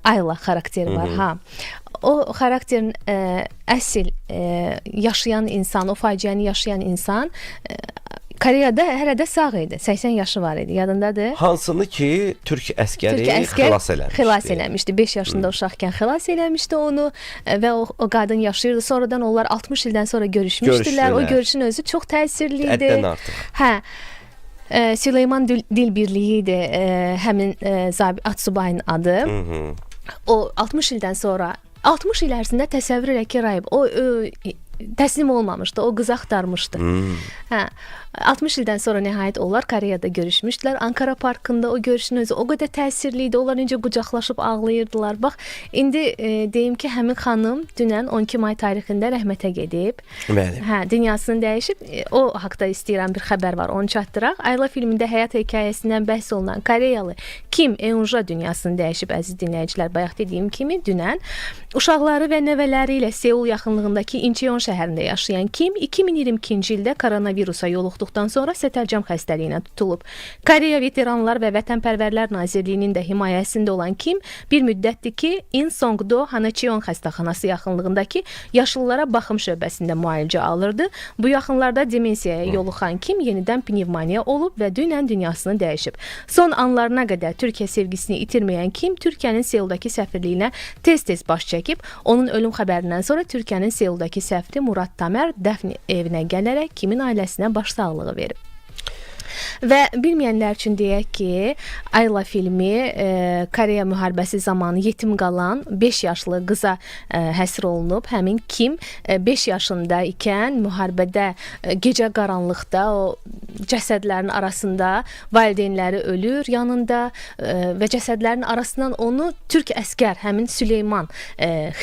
Ayla xarakteri var, ha. O xarakterin əsl yaşayan insan, o faciəni yaşayan insan Koreyada hələ də sağ idi. 80 yaşı var idi. Yadındadır? Hansını ki türk əskəri Türk əskər xilas eləmişdi. Xilas eləmişdi. 5 yaşında uşaqkən xilas eləmişdi onu və o qadın yaşayırdı. Sonradan onlar 60 ildən sonra görüşmüşdülər. O Görüşdülər. görüşün özü çox təsirli idi. Həddən artıq. Hə. Süleyman Dil Birliyi idi həmin zabit subayın adı. Hı -hı. O 60 ildən sonra 60 il ərzində təsəvvür elə ki, Rahib o təslim olmamışdı. O qızı axtarmışdı. Hə. 60 ildən sonra nəhayət onlar Koreyada görüşmüşdülər. Ankara parkında o görüşün özü o qədər təsirli idi. Onlar necə qucaqlaşıb ağlayırdılar. Bax, indi deyim ki, həmin xanım dünən 12 may tarixində rəhmətə gedib. Bəli. Hə, dünyasını dəyişib. O haqda istəyirəm bir xəbər var, onu çatdıraq. Ayla filmində həyat hekayəsindən bəhs olunan Koreyalı Kim Eunja dünyasını dəyişib, əziz dinləyicilər. Bayaq dediyim kimi dünən uşaqları və nəvələri ilə Seul yaxınlığındakı Incheon şəhərində yaşayan Kim 2022-ci ildə koronavirusa yoluxduqdan sonra sətəlcəm xəstəliyinə tutulub. Koreya Veteranlar və Vətənpərvərlər Nazirliyinin də himayəsində olan Kim bir müddətdir ki, Insongdo Hanacheon xəstəxanası yaxınlığındakı yaşlılara baxım şöbəsində müalicə alırdı. Bu yaxınlarda demensiyaya yoluxan Kim yenidən pnevmoniya olub və dünən dünyasını dəyişib. Son anlarına qədər Türkiyə sevgisini itirməyən Kim Türkiyənin Seuldakı səfirliyinə tez-tez baş çəkib. Onun ölüm xəbərindən sonra Türkiyənin Seuldakı səfiri Murad Tamer dəfn evinə gələrək Kimin ailəsinə başsağlığı verib. Və bilməyənlər üçün deyək ki, Ayla filmi Koreya müharibəsi zamanı yetim qalan 5 yaşlı qıza həsr olunub. Həmin Kim 5 yaşında ikən müharibədə gecə qaranlıqda o cəsədlərin arasında valideynləri ölür yanında və cəsədlərin arasından onu türk əskər həmin Süleyman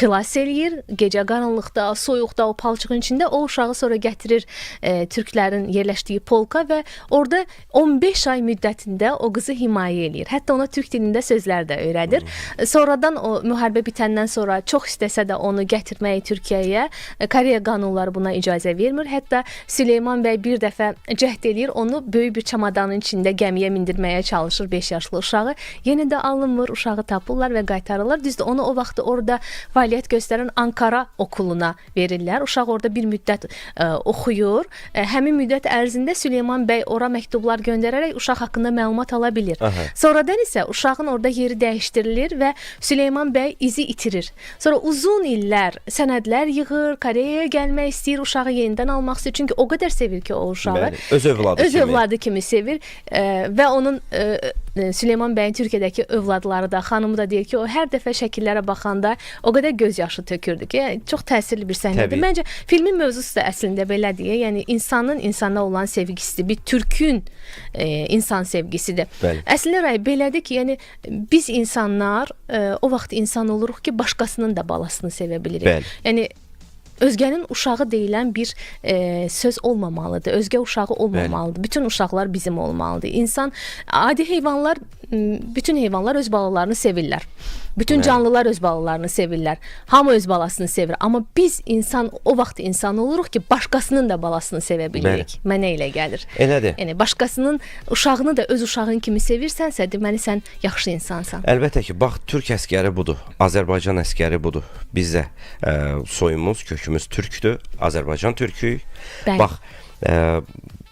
xilas eləyir. Gecə qaranlıqda, soyuqda o palçığın içində o uşağı sonra gətirir türklərin yerləşdiyi polka və orada 15 ay müddətində o qızı himayə eləyir. Hətta ona türk dilində sözlər də öyrədir. Sonradan o müharibə bitəndən sonra çox istəsə də onu gətirməyi Türkiyəyə, Koreya qanunları buna icazə vermir. Hətta Süleyman bəy bir dəfə cəhd eləyir, onu böyük bir çamadanın içində gəmiyə mindirməyə çalışır 5 yaşlı uşağı. Yenə də alınmır, uşağı tapırlar və qaytarırlar. Düzdür, onu o vaxt orada fəaliyyət göstərən Ankara okuluna verirlər. Uşaq orada bir müddət oxuyur. Həmin müddət ərzində Süleyman bəy ora məktublar göndərərək uşaq haqqında məlumat ala bilir. Aha. Sonradan isə uşağın orada yeri dəyişdirilir və Süleyman bəy izi itirir. Sonra uzun illər sənədlər yığır, Koreyaya gəlmək istəyir, uşağı yenidən almaq istəyir. Çünki o qədər sevir ki o uşağı. Bəli, öz övladı Öz kimi. övladı kimi sevir və onun Süleyman bəyin Türkiyədəki övladları da, xanımı da deyir ki, o hər dəfə şəkillərə baxanda o qədər göz yaşı tökürdü ki, yəni çox təsirli bir səhnədir. Təbii. Məncə filmin mövzusu da əslində belədir. Yəni insanın insana olan sevgisidir, bir türkün insan sevgisidir. Bəli. Əslində Ray belədir ki, yəni biz insanlar o vaxt insan oluruq ki, başqasının da balasını sevə bilirik. Bəli. Yəni özgənin uşağı deyilən bir söz olmamalıdır. Özgə uşağı olmamalıdır. Bütün uşaqlar bizim olmalıdır. İnsan, adi heyvanlar, bütün heyvanlar öz balalarını sevirlər. Bütün Bəli. canlılar öz balalarını sevirlər. Hamı öz balasını sevir. Amma biz insan o vaxt insan oluruq ki, başqasının da balasını sevə bilirik. Mənə elə gəlir. Elədir. Yəni başqasının uşağını da öz uşağın kimi sevirsənsə, deməli sən yaxşı insansan. Əlbəttə ki, bax türk əskəri budur, Azərbaycan əskəri budur. Biz də soyumuz, kökümüz türkdür, Azərbaycan türküyük. Bəli. Bax,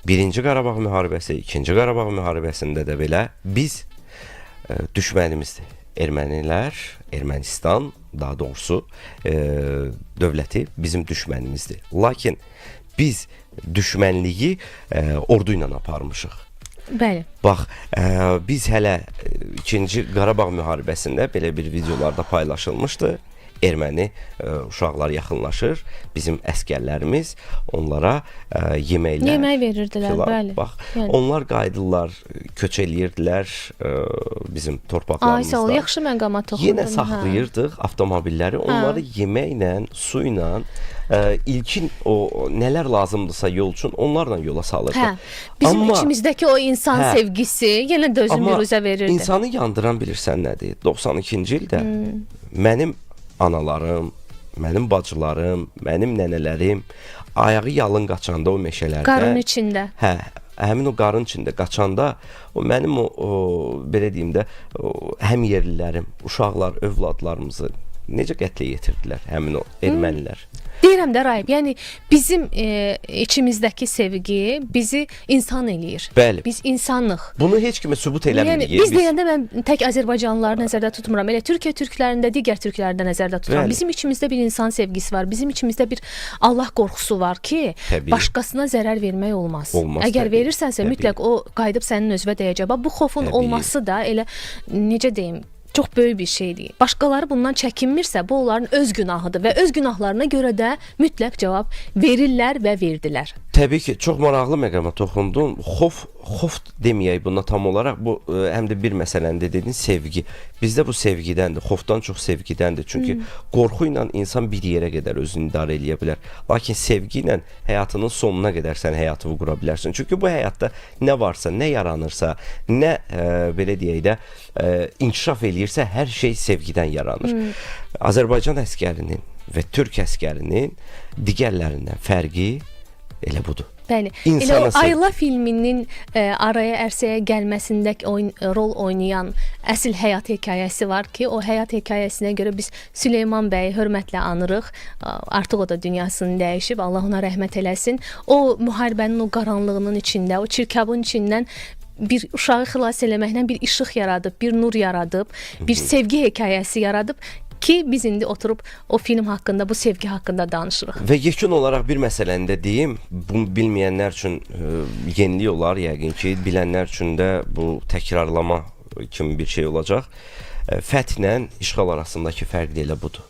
Birinci Qarabağ müharibəsi, İkinci Qarabağ müharibəsində də belə biz düşmənimizdir. Ermənilər, Ermənistan daha doğrusu dövləti bizim düşmənimizdir. Lakin biz düşmənliyi ordu ilə aparmışıq. Bəli. Bax, biz hələ İkinci Qarabağ müharibəsində belə bir videolarda paylaşılmışdı. Erməni uşaqlar yaxınlaşır, bizim əskərlərimiz onlara yeməklər, Yemək verirdilər, filan. bəli. Bax, Yəni. onlar qayıdırlar, köç eləyirdilər bizim Ay, sağ ol, torpaqlarımızdan. yaxşı məqama toxundun. Yenə hə. saxlayırdıq avtomobilləri, onları yeməklə, su ilə, ilkin o nələr lazımdırsa yol üçün onlarla yola salırdıq. Hə. Bizim Amma- içimizdəki o insan Hə. sevgisi yenə də özünü Amma büruzə verirdi. İnsanı yandıran bilirsən nədir? 92-ci ildə mənim analarım, mənim bacılarım, mənim nənələrim ayağı yalın qaçanda o meşələrdə Qarın içində. Hə, həmin o qarın içində qaçanda o mənim o belə deyim də o, həm yerlilərim, uşaqlar, övladlarımızı necə qətlə yetirdilər həmin o ermənilər. Deyirəm də Rahib, yəni bizim içimizdəki sevgi bizi insan eləyir. Bəli. Biz insanıq. Bunu heç kimə sübut eləmirik. Yəni biz deyəndə mən tək Azərbaycanlıları nəzərdə tutmuram. Elə Türkiyə türklərində, digər türkləri də nəzərdə tuturam. Bəli. Bizim içimizdə bir insan sevgisi var. Bizim içimizdə bir Allah qorxusu var ki, Təbii. başqasına zərər vermək olmaz. Olmaz, Əgər təbii. verirsənsə, Təbii. mütləq o qayıdıb sənin özünə dəyəcək. Bax bu xofun Təbii. olması da elə necə deyim, çox böyük bir şeydir. Başqaları bundan çəkinmirsə, bu onların öz günahıdır və öz günahlarına görə də mütləq cavab verirlər və verdilər. Təbii ki, çox maraqlı məqama toxundun. Xof deməyək buna tam olaraq. Bu həm də bir məsələni də dedin, sevgi. Bizdə bu sevgidəndir, xofdan çox sevgidəndir. Çünki qorxu ilə insan bir yerə qədər özünü idarə eləyə bilər. Lakin sevgi ilə həyatının sonuna qədər sən həyatını qura bilərsən. Çünki bu həyatda nə varsa, nə yaranırsa, nə belə deyək də inkişaf eləyirsə, hər şey sevgidən yaranır. Azərbaycan əskərinin və türk əskərinin digərlərindən fərqi elə budur. Bəli. Elə o İnsana sevgi. Ayla filminin araya ərsəyə gəlməsində rol oynayan əsl həyat hekayəsi var ki, o həyat hekayəsinə görə biz Süleyman bəyi hörmətlə anırıq. Artıq o da dünyasını dəyişib. Allah ona rəhmət eləsin. O müharibənin o qaranlığının içində, o çirkabın içindən bir uşağı xilas eləməklə bir işıq yaradıb, bir nur yaradıb, bir sevgi hekayəsi yaradıb ki, biz indi oturub o film haqqında, bu sevgi haqqında danışırıq. Və yekun olaraq bir məsələni də deyim, bunu bilməyənlər üçün yenilik olar yəqin ki, bilənlər üçün də bu təkrarlama kimi bir şey olacaq. Fəthlə işğal arasındakı fərq də elə budur.